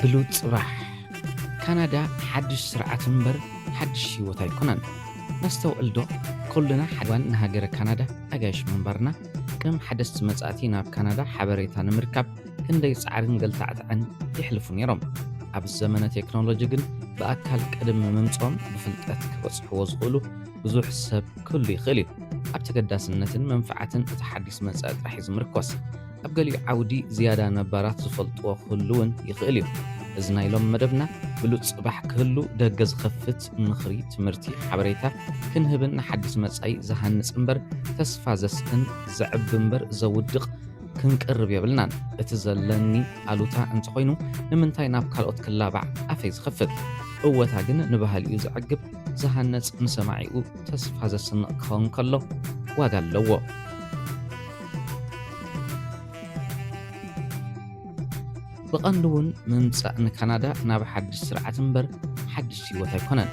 ብሉጽ ጽባሕ! ካናዳ ሓድሽ ስርዓት እምበር ሓድሽ ህይወት ኣይኮነን። ነስተውዕል ዶ? ኩልና ሓደ እዋን ንሃገረ ካናዳ ኣጋይሽ ምንባርና፣ ከም ሓደስቲ መጻእቲ ናብ ካናዳ ሓበሬታ ንምርካብ ክንደይ ጻዕርን ገልታዕታዕን የሕልፉ ነይሮም። ኣብዚ ዘመነ ቴክኖሎጂ ግን ብኣካል ቅድሚ ምምጽኦም ብፍልጠት ክበጽሕዎ ዝኽእሉ ብዙሕ ሰብ ክህሉ ይኽእል እዩ። ኣብ ተገዳስነትን መንፍዓትን እቲ ሓዲስ መጻኢ ጥራሕ እዩ ዝምርኮስ። ኣብ ገሊኡ ዓውዲ ዝያዳ ነባራት ዝፈልጥዎ ክህሉ እውን ይኽእል እዩ። እዚ ናይ ሎም መደብና ብሉጽ ጽባሕ ክህሉ ደገ ዝኸፍት ምኽሪ፣ ትምህርቲ፣ ሓበሬታ ክንህብን ንሓዲስ መጻኢ ዝሃንጽ እምበር ተስፋ ዘስእን፣ ዘዕቢ እምበር ዘውድቕ ክንቅርብ የብልናን። እቲ ዘለኒ ኣሉታ እንተኾይኑ ንምንታይ ናብ ካልኦት ክላባዕ ኣፈይ ዝኸፍት? እወታ ግን ንባህሊኡ ዘዕግብ፣ ዝሃነጽ፣ ንሰማዒኡ ተስፋ ዘስንቕ ክኸውን ከሎ ዋጋ ኣለዎ። ብቐንዱ እውን ምምጻእ ንካናዳ ናብ ሓድሽ ስርዓት እምበር ሓድሽ ህይወት ኣይኮነን።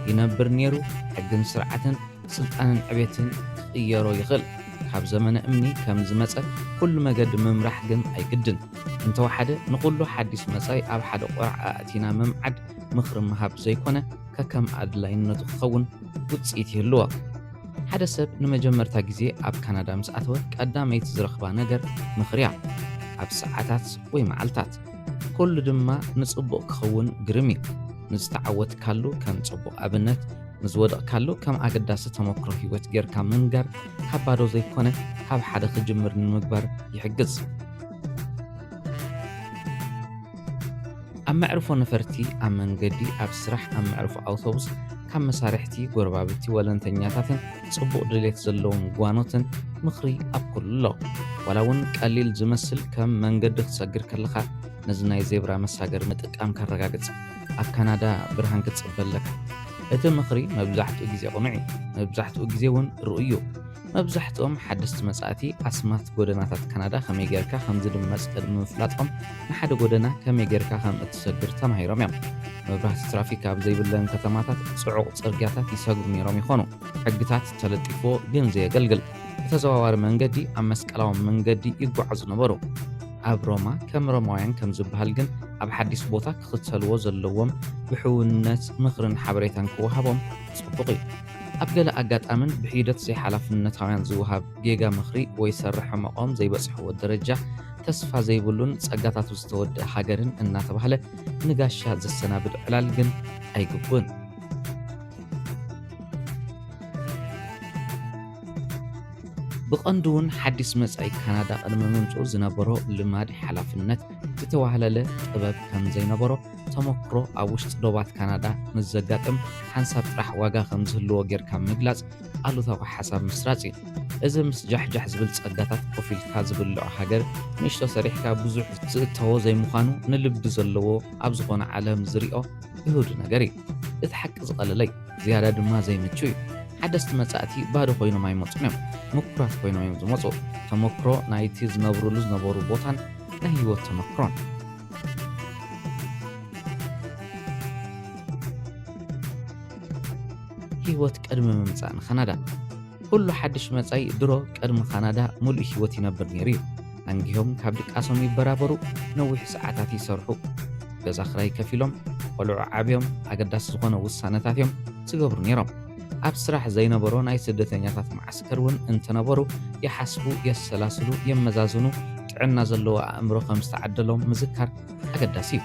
ይነብር ነይሩ፣ ሕግን ስርዓትን ስልጣንን ዕቤትን ክቕየሮ ይኽእል። ካብ ዘመነ እምኒ ከም ዝመጸ ኩሉ መገዲ ምምራሕ ግን ኣይግድን። እንተወሓደ ንኹሉ ሓዲስ መጻኢ ኣብ ሓደ ቆርዓ ኣእቲና ምምዓድ ምኽሪ ምሃብ ዘይኮነ ከከም ኣድላይነቱ ክኸውን ውጽኢት ይህልዎ። ሓደ ሰብ ንመጀመርታ ግዜ ኣብ ካናዳ ምስ ኣተወ ቀዳመይቲ ዝረኽባ ነገር ምኽሪ እያ። ኣብ ሰዓታት ወይ መዓልታት። ኩሉ ድማ ንጽቡቕ ክኸውን ግርም እዩ። ንዝተዓወትካሉ ከም ጽቡቕ ኣብነት፣ ንዝወደቕካሉ ከም ኣገዳሲ ተመክሮ ህይወት ጌርካ ምንጋር ካብ ባዶ ዘይኮነ ካብ ሓደ ክጅምር ንምግባር ይሕግዝ። ኣብ መዕርፎ ነፈርቲ፣ ኣብ መንገዲ፣ ኣብ ስራሕ፣ ኣብ መዕርፎ ኣውቶቡስ፣ ካብ መሳርሕቲ፣ ጎረባብቲ፣ ወለንተኛታትን ጽቡቕ ድሌት ዘለዎም ጓኖትን ምኽሪ ኣብ ኩሉ ኣሎ። ዋላ እውን ቀሊል ዝመስል ከም መንገዲ ክትሰግር ከለኻ ነዚ ናይ ዜብራ መሳገሪ ምጥቃም ከረጋግጽ። ኣብ ካናዳ ብርሃን ክትጽበ ኣለካ። እቲ ምኽሪ መብዛሕትኡ ግዜ ቅኑዕ እዩ፣ መብዛሕትኡ ግዜ እውን ርኡይ እዩ። መብዛሕትኦም ሓደስቲ መጻእቲ ኣስማት ጎደናታት ካናዳ ከመይ ጌርካ ከም ዝድመጽ ቅድሚ ምፍላጦም ንሓደ ጎደና ከመይ ጌርካ ከም እትሰግር ተማሂሮም እዮም። መብራህቲ ትራፊክ ኣብ ዘይብለን ከተማታት ጽዑቕ ጽርግያታት ይሰግሩ ነይሮም ይኾኑ። ሕግታት ተለጢፍዎ ግን ዘየገልግል። ብተዘዋዋሪ መንገዲ ኣብ መስቀላዊ መንገዲ ይጓዓዙ ነበሩ። ኣብ ሮማ ከም ሮማውያን ከም ዝበሃል ግን ኣብ ሓዲስ ቦታ ክኽተልዎ ዘለዎም ብሕውነት ምኽርን ሓበሬታን ክወሃቦም ጽቡቕ እዩ። ኣብ ገለ ኣጋጣምን ብሒደት ዘይሓላፍነታውያን ዝወሃብ ጌጋ ምኽሪ ወይ ሰራሕ ሕመቖም ዘይበጽሕዎ ደረጃ ተስፋ ዘይብሉን ጸጋታቱ ዝተወደአ ሃገርን እናተባህለ ንጋሻ ዘሰናብድ ዕላል ግን ኣይግቡን። ብቐንዱ እውን ሓዲስ መጻኢ ካናዳ ቅድሚ ምምጽኡ ዝነበሮ ልማድ ሓላፍነት ዝተዋህለለ ጥበብ ከም ዘይነበሮ ተመክሮ ኣብ ውሽጢ ዶባት ካናዳ ምስ ዘጋጥም ሓንሳብ ጥራሕ ዋጋ ከም ዝህልዎ ጌርካ ምግላጽ ኣሉታዊ ሓሳብ ምስራጽ እዩ። እዚ ምስ ጃሕጃሕ ዝብል ጸጋታት ኮፍ ኢልካ ዝብልዖ ሃገር ንእሽቶ ሰሪሕካ ብዙሕ ዝእተዎ ዘይምዃኑ ንልቢ ዘለዎ ኣብ ዝኾነ ዓለም ዝሪኦ ግሁድ ነገር እዩ። እቲ ሓቂ ዝቐለለ እዩ፣ ዝያዳ ድማ ዘይምቹ እዩ። ሓደስቲ መጻእቲ ባዶ ኮይኖም ኣይመጹን እዮም፣ ምኩራት ኮይኖም እዮም ዝመጹ። ተመክሮ ናይቲ ዝነብሩሉ ዝነበሩ ቦታን ናይ ህይወት ተመክሮን። ህይወት ቅድሚ ምምጻእ ንካናዳ። ኩሉ ሓድሽ መጻኢ ድሮ ቅድሚ ካናዳ ምሉእ ህይወት ይነብር ነይሩ እዩ። ኣንጊሆም ካብ ድቃሶም ይበራበሩ፣ ነዊሕ ሰዓታት ይሰርሑ፣ ገዛ ክራይ ከፊሎም፣ ቆልዑ ዓብዮም፣ ኣገዳሲ ዝኾነ ውሳነታት እዮም ዝገብሩ ነይሮም። ኣብ ስራሕ ዘይነበሮ ናይ ስደተኛታት መዓስከር እውን እንተነበሩ፣ ይሓስቡ፣ የሰላስሉ፣ የመዛዝኑ፣ ጥዕና ዘለዎ ኣእምሮ ከም ዝተዓደሎም ምዝካር ኣገዳሲ እዩ።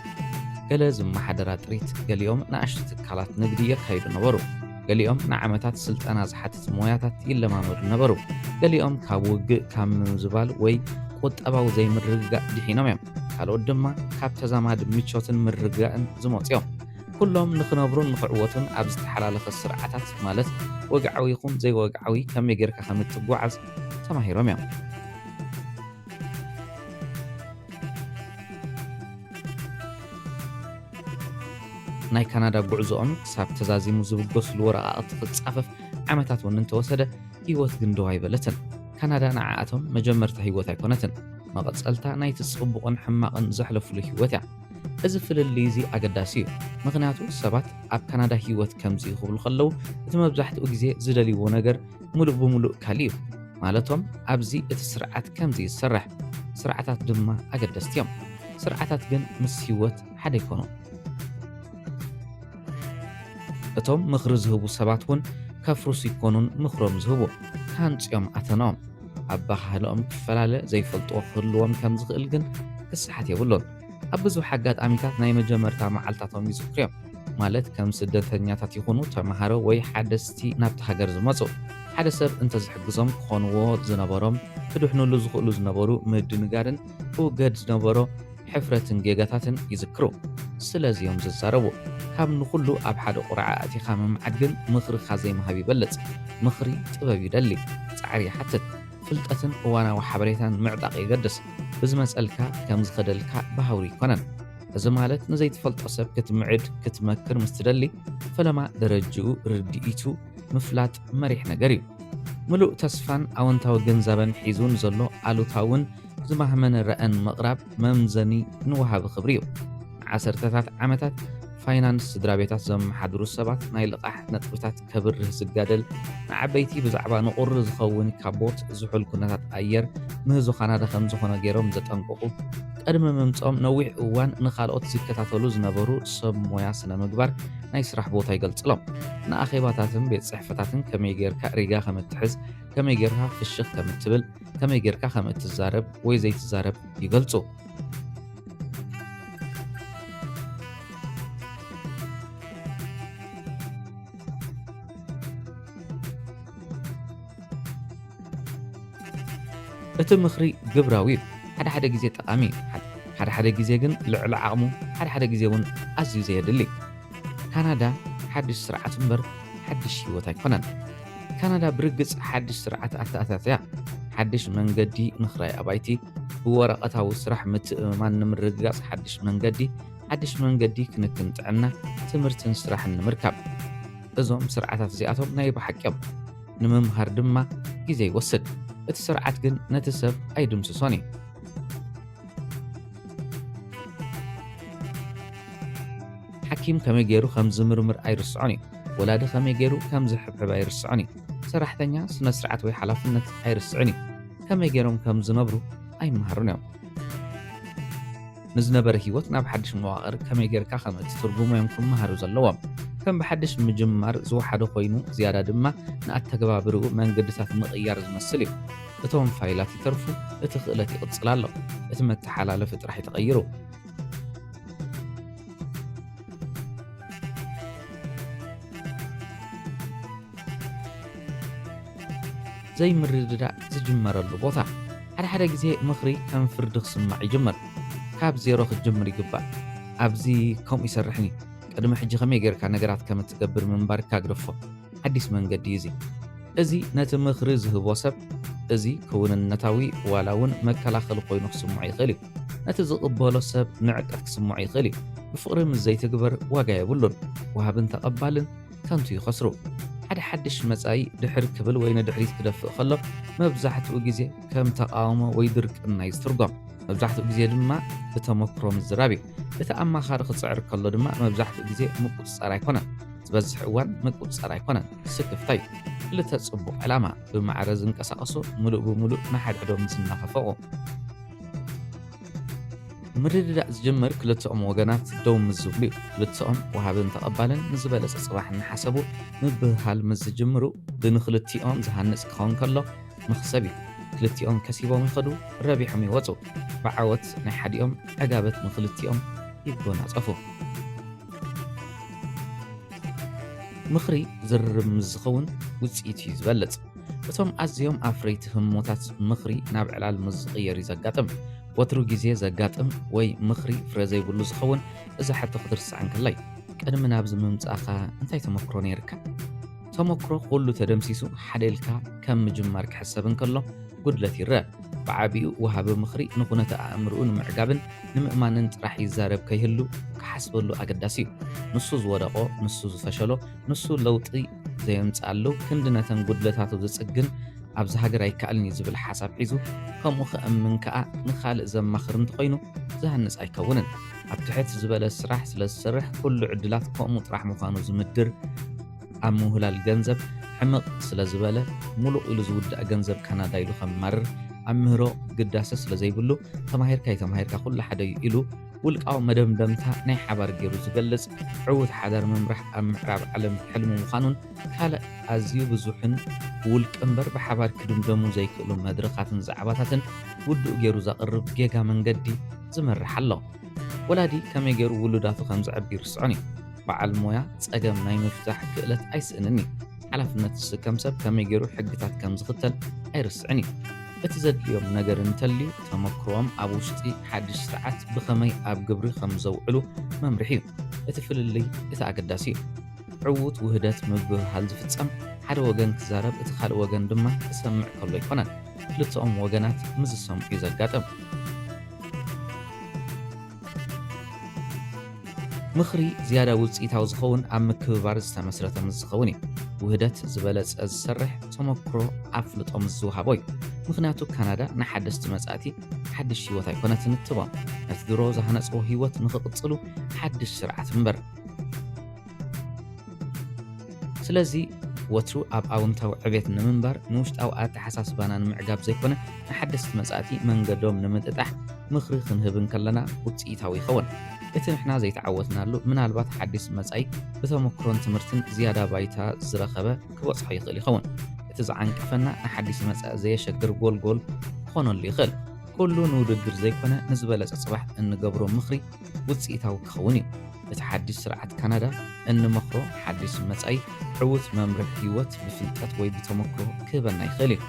ገለ ዝመሓደራ ጥሪት፣ ገሊኦም ንኣሽቱ ትካላት ንግዲ የካይዱ ነበሩ። ገሊኦም ንዓመታት ስልጠና ዝሓትት ሞያታት ይለማመዱ ነበሩ። ገሊኦም ካብ ውግእ፣ ካብ ምምዝባል ወይ ቁጠባዊ ዘይምርግጋእ ድሒኖም እዮም። ካልኦት ድማ ካብ ተዛማዲ ምቾትን ምርግጋእን ዝመጹ እዮም። ኩሎም ንኽነብሩን ንኽዕወቱን ኣብ ዝተሓላለኸ ስርዓታት፣ ማለት ወግዓዊ ይኹን ዘይወግዓዊ፣ ከመይ ጌርካ ከም እትጓዓዝ ተማሂሮም እዮም። ናይ ካናዳ ጉዕዞኦም ክሳብ ተዛዚሙ ዝብገስሉ ወረቓቕቲ ክጻፈፍ ዓመታት እውን እንተወሰደ፣ ህይወት ግን ደው ኣይበለትን። ካናዳ ንዓኣቶም መጀመርታ ህይወት ኣይኮነትን። መቐጸልታ ናይቲ ጽቡቕን ሕማቕን ዘሕለፉሉ ህይወት እያ። እዚ ፍልልይ እዚ ኣገዳሲ እዩ። ምኽንያቱ ሰባት ኣብ ካናዳ ህይወት ከምዚ እዩ ክብሉ ከለዉ፣ እቲ መብዛሕትኡ ግዜ ዝደልይዎ ነገር ምሉእ ብምሉእ ካልእ እዩ። ማለቶም ኣብዚ እቲ ስርዓት ከምዚ እዩ ዝሰርሕ። ስርዓታት ድማ ኣገደስቲ እዮም። ስርዓታት ግን ምስ ህይወት ሓደ ኣይኮኑን። እቶም ምኽሪ ዝህቡ ሰባት እውን ከፍርሱ ይኮኑን ምኽሮም ዝህቡ፣ ክሃንጹ እዮም ኣተናኦም። ኣበሃህልኦም ክፈላለ፣ ዘይፈልጥዎ ክህልዎም ከም ዝኽእል ግን ክሰሓት የብሉን። ኣብ ብዙሕ ኣጋጣሚታት ናይ መጀመርታ መዓልታቶም ይዝክሩ እዮም። ማለት ከም ስደተኛታት ይኹኑ ተምሃሮ ወይ ሓደስቲ ናብቲ ሃገር ዝመጹ። ሓደ ሰብ እንተዝሕግዞም ክኾንዎ ዝነበሮም፣ ክድሕኑሉ ዝኽእሉ ዝነበሩ ምድንጋርን ክውገድ ዝነበሮ ሕፍረትን ጌጋታትን ይዝክሩ። ስለዚ እዮም ዝዛረቡ። ካብ ንኹሉ ኣብ ሓደ ቁርዓ ኣእቲኻ ምምዓድ ግን ምኽርኻ ዘይምሃብ ይበልጽ። ምኽሪ ጥበብ ይደሊ፣ ጻዕሪ ይሓትት። ፍልጠትን እዋናዊ ሓበሬታን ምዕጣቕ የገድስ። ብዝመጸልካ ከም ዝኸደልካ ብሃውሪ ኣይኮነን። እዚ ማለት ንዘይትፈልጦ ሰብ ክትምዕድ ክትመክር ምስ ትደሊ፣ ፈለማ ደረጅኡ፣ ርድኢቱ ምፍላጥ መሪሕ ነገር እዩ። ምሉእ ተስፋን ኣወንታዊ ግንዛበን ሒዙ ንዘሎ ኣሉታውን ዝማህመነ ረኣን ምቕራብ መምዘኒ ንወሃቢ ክብሪ እዩ። ንዓሰርተታት ዓመታት ፋይናንስ ስድራ ቤታት ዘመሓድሩ ሰባት ናይ ልቓሕ ነጥብታት ከብርህ ዝጋደል፣ ንዓበይቲ ብዛዕባ ንቑሪ ዝኸውን ካቦት ዝሑል ኩነታት ኣየር ምህዞ ካናዳ ከም ዝኾነ ገይሮም ዘጠንቅቑ፣ ቅድሚ ምምጾም ነዊሕ እዋን ንኻልኦት ዝከታተሉ ዝነበሩ ሰብ ሞያ ስነ ምግባር ናይ ስራሕ ቦታ ይገልጽሎም። ንኣኼባታትን ቤት ጽሕፈታትን ከመይ ጌርካ ሪጋ ከም እትሕዝ፣ ከመይ ጌርካ ፍሽኽ ከም እትብል፣ ከመይ ጌርካ ከም እትዛረብ ወይ ዘይትዛረብ ይገልጹ። እቲ ምኽሪ ግብራዊ እዩ። ሓደ ሓደ ግዜ ጠቓሚ እዩ። ሓደ ሓደ ግዜ ግን ልዕሊ ዓቕሙ፣ ሓደ ሓደ ግዜ እውን ኣዝዩ ዘየድሊ። ካናዳ ሓድሽ ስርዓት እምበር ሓድሽ ህይወት ኣይኮነን። ካናዳ ብርግጽ ሓድሽ ስርዓት ኣተኣታትያ፣ ሓድሽ መንገዲ ምኽራይ ኣባይቲ፣ ብወረቐታዊ ስራሕ ምትእምማን ንምርግጋጽ ሓድሽ መንገዲ፣ ሓድሽ መንገዲ ክንክን ጥዕና፣ ትምህርትን ስራሕን ንምርካብ። እዞም ስርዓታት እዚኣቶም ናይ ብሓቂ እዮም። ንምምሃር ድማ ግዜ ይወስድ። እቲ ስርዓት ግን ነቲ ሰብ ኣይድምስሶን እዩ። ሓኪም ከመይ ገይሩ ከም ዝምርምር ኣይርስዖን እዩ። ወላዲ ከመይ ገይሩ ከም ዝሕብሕብ ኣይርስዖን እዩ። ሰራሕተኛ ስነ ስርዓት ወይ ሓላፍነት ኣይርስዕን እዩ። ከመይ ገይሮም ከም ዝነብሩ ኣይመሃሩን እዮም። ንዝነበረ ህይወት ናብ ሓድሽ መዋቕር ከመይ ጌርካ ከም እትትርጉሞ እዮም ክመሃሩ ዘለዎም። ከም ብሓድሽ ምጅማር ዝወሓደ ኮይኑ፣ ዝያዳ ድማ ንኣተገባብርኡ መንገድታት ምቕያር ዝመስል እዩ። እቶም ፋይላት ይተርፉ፣ እቲ ክእለት ይቕጽል ኣሎ። እቲ መተሓላለፊ ጥራሕ እዩ ተቐይሩ። ዘይምርድዳእ ዝጅመረሉ ቦታ። ሓደ ሓደ ግዜ ምኽሪ ከም ፍርዲ ክስማዕ ይጅምር። ካብ ዜሮ ክትጅምር ይግባእ። ኣብዚ ከምኡ ይሰርሕን እዩ። ቅድሚ ሕጂ ከመይ ጌርካ ነገራት ከም እትገብር ምንባርካ ግደፎ። ሓዲስ መንገዲ እዩ እዚ። እዚ ነቲ ምኽሪ ዝህቦ ሰብ፣ እዚ ክውንነታዊ ዋላ እውን መከላኸሊ ኮይኑ ክስምዖ ይኽእል እዩ። ነቲ ዝቕበሎ ሰብ ንዕቀት ክስምዖ ይኽእል እዩ። ብፍቕሪ ምስ ዘይትግበር ዋጋ የብሉን። ወሃብን ተቐባልን ከንቱ ይኸስሩ። ሓደ ሓድሽ መጻኢ ድሕር ክብል ወይ ንድሕሪት ክደፍእ ከሎ፣ መብዛሕትኡ ግዜ ከም ተቓውሞ ወይ ድርቅና እዩ ዝትርጎም። መብዛሕትኡ ግዜ ድማ ብተመክሮ ምዝራብ እዩ። እቲ ኣማኻሪ ክጽዕር ከሎ ድማ መብዛሕትኡ ግዜ ምቁጽጻር ኣይኮነን። ዝበዝሕ እዋን ምቁጽጻር ኣይኮነን፣ ስክፍታ እዩ። ክልተ ጽቡቕ ዕላማ ብማዕረ ዝንቀሳቐሱ ምሉእ ብምሉእ ንሓድሕዶም ዝናፋፈቑ። ምርድዳእ ዝጅምር ክልተኦም ወገናት ደው ምስ ዝብሉ እዩ። ክልተኦም ወሃብን ተቐባልን ንዝበለጸ ጽባሕ እናሓሰቡ ምብህሃል ምስ ዝጅምሩ፣ ብንክልቲኦም ዝሃንጽ ክኸውን ከሎ መኽሰብ እዩ። ክልቲኦም ከሲቦም ይኸዱ፣ ረቢሖም ይወጹ። ብዓወት ናይ ሓዲኦም ዕጋበት ንክልቲኦም ይጎናጸፉ። ምኽሪ ዝርርብ ምስ ዝኸውን ውጽኢት እዩ ዝበልጽ። እቶም ኣዝዮም ኣፍረይቲ ህሞታት ምኽሪ ናብ ዕላል ምስ ዝቕየር እዩ ዘጋጥም። ወትሩ ግዜ ዘጋጥም ወይ ምኽሪ ፍረ ዘይብሉ ዝኸውን እዚ ሕቶ ክትርስዕ እንከላይ፣ ቅድሚ ናብዚ ምምጻእኻ እንታይ ተመክሮ ነይርካ? ተመክሮ ኩሉ ተደምሲሱ ሓደ ኢልካ ከም ምጅማር ክሕሰብ እንከሎ ጉድለት ይረአ። ብዓቢኡ ወሃቢ ምኽሪ ንኹነተ ኣእምርኡ ንምዕጋብን ንምእማንን ጥራሕ ይዛረብ ከይህሉ ክሓስበሉ ኣገዳሲ እዩ። ንሱ ዝወደቖ፣ ንሱ ዝፈሸሎ፣ ንሱ ለውጢ ዘየምጽኣሉ ክንዲ ነተን ጉድለታቱ ዝጽግን ኣብዚ ሃገር ኣይከኣልን እዩ ዝብል ሓሳብ ሒዙ፣ ከምኡ ክእምን ከኣ ንኻልእ ዘማኽር እንተኾይኑ ዝሃንጽ ኣይከውንን። ኣብ ትሕት ዝበለ ስራሕ ስለ ዝሰርሕ ኩሉ ዕድላት ከምኡ ጥራሕ ምዃኑ ዝምድር፣ ኣብ ምውህላል ገንዘብ ሕምቕ ስለ ዝበለ፣ ሙሉቕ ኢሉ ዝውዳእ ገንዘብ ካናዳ ኢሉ ከማርር ኣብ ምህሮ ግዳሰ ስለ ዘይብሉ፣ ተማሂርካ ኣይተማሂርካ ኩሉ ሓደ እዩ ኢሉ ውልቃዊ መደምደምታ ናይ ሓባር ገይሩ ዝገልጽ ዕዉት ሓዳር ምምራሕ ኣብ ምዕራብ ዓለም ሕልሚ ምዃኑን ካልእ ኣዝዩ ብዙሕን ውልቂ እምበር ብሓባር ክድምደሙ ዘይክእሉ መድረኻትን ዛዕባታትን ውዱእ ገይሩ ዘቕርብ ጌጋ መንገዲ ዝመርሕ ኣሎ። ወላዲ ከመይ ገይሩ ውሉዳቱ ከም ዘዕቢ ይርስዖን እዩ። በዓል ሞያ ጸገም ናይ ምፍታሕ ክእለት ኣይስእንን እዩ። ሓላፍነት ዝስከም ሰብ ከመይ ገይሩ ሕግታት ከም ዝኽተል ኣይርስዕን እዩ። እቲ ዘድልዮም ነገር እንተልዩ፣ ተመክሮኦም ኣብ ውሽጢ ሓድሽ ስርዓት ብኸመይ ኣብ ግብሪ ከም ዘውዕሉ መምርሒ እዩ። እቲ ፍልልይ እቲ ኣገዳሲ እዩ። ዕዉት ውህደት ምብህሃል ዝፍጸም፣ ሓደ ወገን ክዛረብ፣ እቲ ካልእ ወገን ድማ ክሰምዕ ከሎ ኣይኮነን። ክልተኦም ወገናት ምስ ዝሰምዑ እዩ ዘጋጥም። ምኽሪ ዝያዳ ውጽኢታዊ ዝኸውን ኣብ ምክብባር ዝተመስረተ ምስ ዝኸውን እዩ። ውህደት ዝበለጸ ዝሰርሕ ተመክሮ ኣፍልጦ ምስ ዝወሃቦ እዩ። ምኽንያቱ ካናዳ ንሓደስቲ መጻእቲ ሓድሽ ህይወት ኣይኮነትን እትቦም። ነቲ ድሮ ዝሃነጽዎ ህይወት ንኽቕጽሉ ሓድሽ ስርዓት እምበር። ስለዚ ወትሩ ኣብ ኣውንታዊ ዕቤት ንምንባር ንውሽጣዊ ኣተሓሳስባና ንምዕጋብ ዘይኮነ ንሓደስቲ መጻእቲ መንገዶም ንምጥጣሕ ምኽሪ ክንህብ እንከለና ውጽኢታዊ ይኸውን። እቲ ንሕና ዘይተዓወትናሉ ምናልባት ሓዲስ መጻኢ ብተመክሮን ትምህርትን ዝያዳ ባይታ ዝረኸበ ክበጽሖ ይኽእል ይኸውን። እቲ ዝዓንቀፈና ንሓዲስ መጻኢ ዘየሸግር ጎልጎል ክኾነሉ ይኽእል። ኩሉ ንውድድር ዘይኮነ ንዝበለጸ ጽባሕ እንገብሮ ምኽሪ ውጽኢታዊ ክኸውን እዩ። እቲ ሓድሽ ስርዓት ካናዳ እንመኽሮ ሓድሽ መጻኢ ዕዉት መምርሒ ህይወት ብፍልጠት ወይ ብተመክሮ ክህበና ይኽእል እዩ።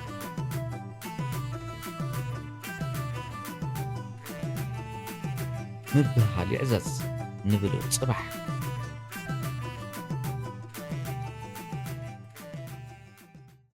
ምብህሃል ይዕዘዝ ንብሉጽ ጽባሕ።